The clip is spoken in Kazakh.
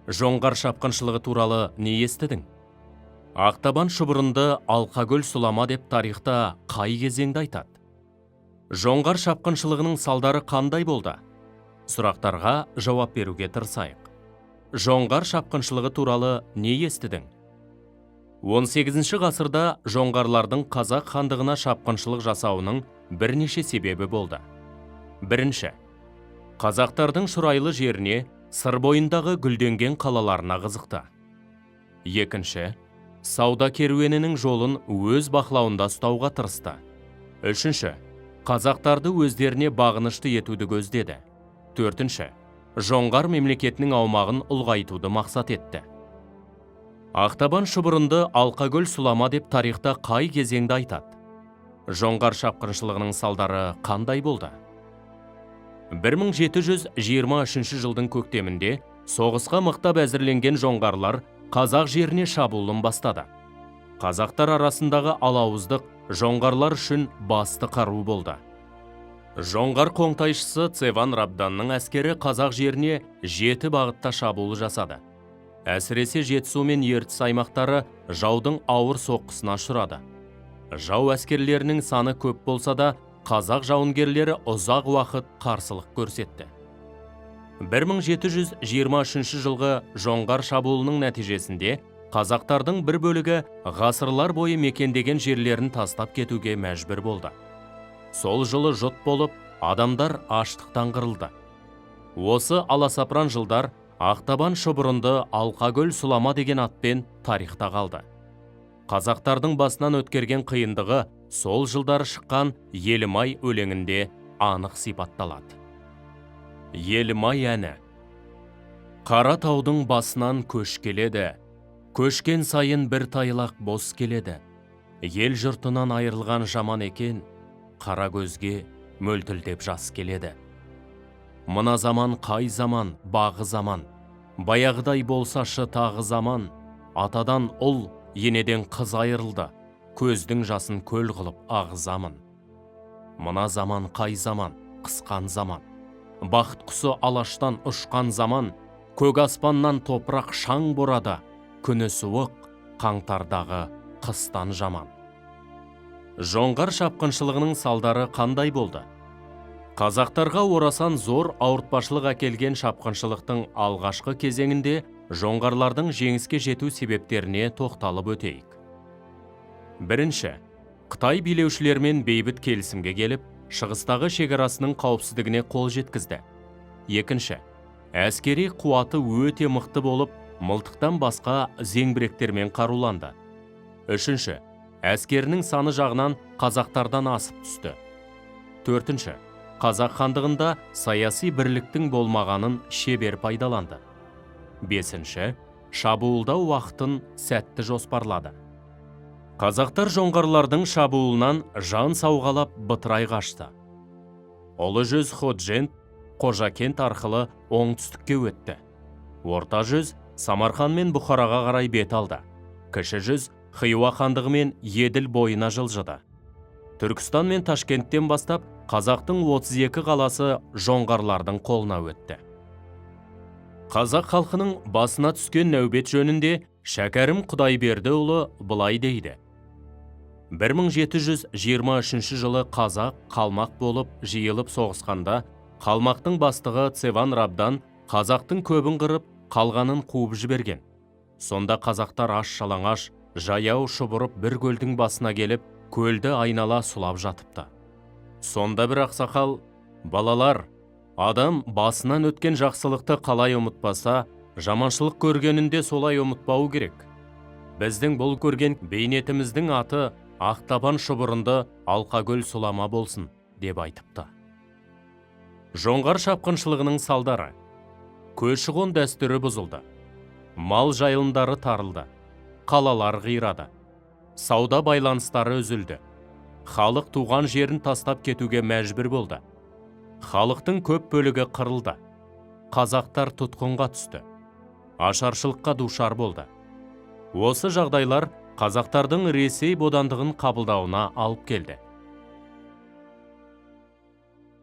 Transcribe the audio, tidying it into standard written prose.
Жоңғар шапқыншылығы туралы не естідің? Ақтабан шұбырынды Алқакөл сұлама деп тарихта қай кезеңді айтады? Жоңғар шапқыншылығының салдары қандай болды? Сұрақтарға жауап беруге тырысайық. Жоңғар шапқыншылығы туралы не естідің? 18 ғасырда жоңғарлардың Қазақ хандығына шапқыншылық жасауының бірнеше себебі болды. Бірінші, қазақтардың шұрайлы жеріне, Сыр бойындағы гүлденген қалаларына қызықты. Екінші, сауда керуенінің жолын өз бақылауында ұстауға тырысты. Үшінші, қазақтарды өздеріне бағынышты етуді көздеді. Төртінші, Жоңғар мемлекетінің аумағын ұлғайтуды мақсат етті. Ақтабан шұбырынды Алқакөл сұлама деп тарихта қай кезеңді айтады? Жоңғар шапқыншылығының салдары қандай болды? 1723 жылдың көктемінде соғысқа мықтап әзірленген жоңғарлар қазақ жеріне шабуылын бастады. Қазақтар арасындағы алауыздық жоңғарлар үшін басты қару болды. Жоңғар қоңтайшысы Цеван Рабданның әскері қазақ жеріне жеті бағытта шабуыл жасады. Әсіресе Жетісу мен Ертіс аймақтары жаудың ауыр соққысына ұшырады. Жау әскерлерінің саны көп болса да, қазақ жауынгерлері ұзақ уақыт қарсылық көрсетті. 1723 жылғы жоңғар шабуылының нәтижесінде қазақтардың бір бөлігі ғасырлар бойы мекендеген жерлерін тастап кетуге мәжбүр болды. Сол жылы жұт болып, адамдар аштықтан қырылды. Осы аласапыран жылдар Ақтабан шұбырынды Алқакөл сұлама деген атпен тарихта қалды. Қазақтардың басынан өткерген қиындығы сол жылдары шыққан «Елім-ай» өлеңінде анық сипатталады. «Елім-ай» әні. Қара таудың басынан көш келеді, көшкен сайын бір тайлақ бос келеді. Ел жұртынан айырылған жаман екен, қара көзге мөлтілдеп жас келеді. Мына заман қай заман, бағы заман, баяғыдай болсашы тағы заман. Атадан ұл, енеден қыз айырылды, көздің жасын көл қылып ағызамын. Мына заман қай заман, қысқан заман, бақыт құсы алаштан ұшқан заман. Көк аспаннан топырақ шаң борады, күні суық, қаңтардағы қыстан жаман. Жоңғар шапқыншылығының салдары қандай болды? Қазақтарға орасан зор ауыртпашылық әкелген шапқыншылықтың алғашқы кезеңінде жоңғарлардың жеңіске жету себептеріне тоқталып өтейік. Бірінші, Қытай билеушілерімен бейбіт келісімге келіп, шығыстағы шекарасының қауіпсіздігіне қол жеткізді. Екінші, әскери қуаты өте мықты болып, мылтықтан басқа зеңбіректермен қаруланды. Үшінші, әскерінің саны жағынан қазақтардан асып түсті. Төртінші, Қазақ хандығында саяси бірліктің болмағанын шебер пайдаланды. Бесінші, шабуылдау уақытын сәтті жоспарлады. Қазақтар жоңғарлардың шабуылынан жан сауғалап, бытырай қашты. Ұлы жүз Ходжент, Қожакент арқылы оңтүстікке өтті. Орта жүз Самарқан мен Бұхараға қарай бет алды. Кіші жүз Хиуа хандығы мен Еділ бойына жылжыды. Түркістан мен Ташкенттен бастап қазақтың 32 қаласы жоңғарлардың қолына өтті. Қазақ халқының басына түскен нәубет жөнінде Шәкәрім Құдайбердіұлы былай дейді: 1723 жылы қазақ қалмақ болып жиылып соғысқанда, қалмақтың бастығы Цеван Рабдан қазақтың көбін қырып, қалғанын қуып жіберген. Сонда қазақтар аш жалаңаш жаяу шұбырып, бір көлдің басына келіп, көлді айнала сұлап жатыпты. Сонда бір ақсақал: «Балалар, адам басынан өткен жақсылықты қалай ұмытпаса, жаманшылық көргенінде солай ұмытпауы керек. Біздің бұл көрген бейнетіміздің аты Ақтабан шұбырынды Алқакөл сұлама болсын», – деп айтыпты. Жоңғар шапқыншылығының салдары: көші-қон дәстүрі бұзылды, мал жайылымдары тарылды, қалалар қирады, сауда байланыстары үзілді, халық туған жерін тастап кетуге мәжбүр болды, халықтың көп бөлігі қырылды, қазақтар тұтқынға түсті, ашаршылыққа душар болды. Осы жағдайлар қазақтардың Ресей бодандығын қабылдауына алып келді.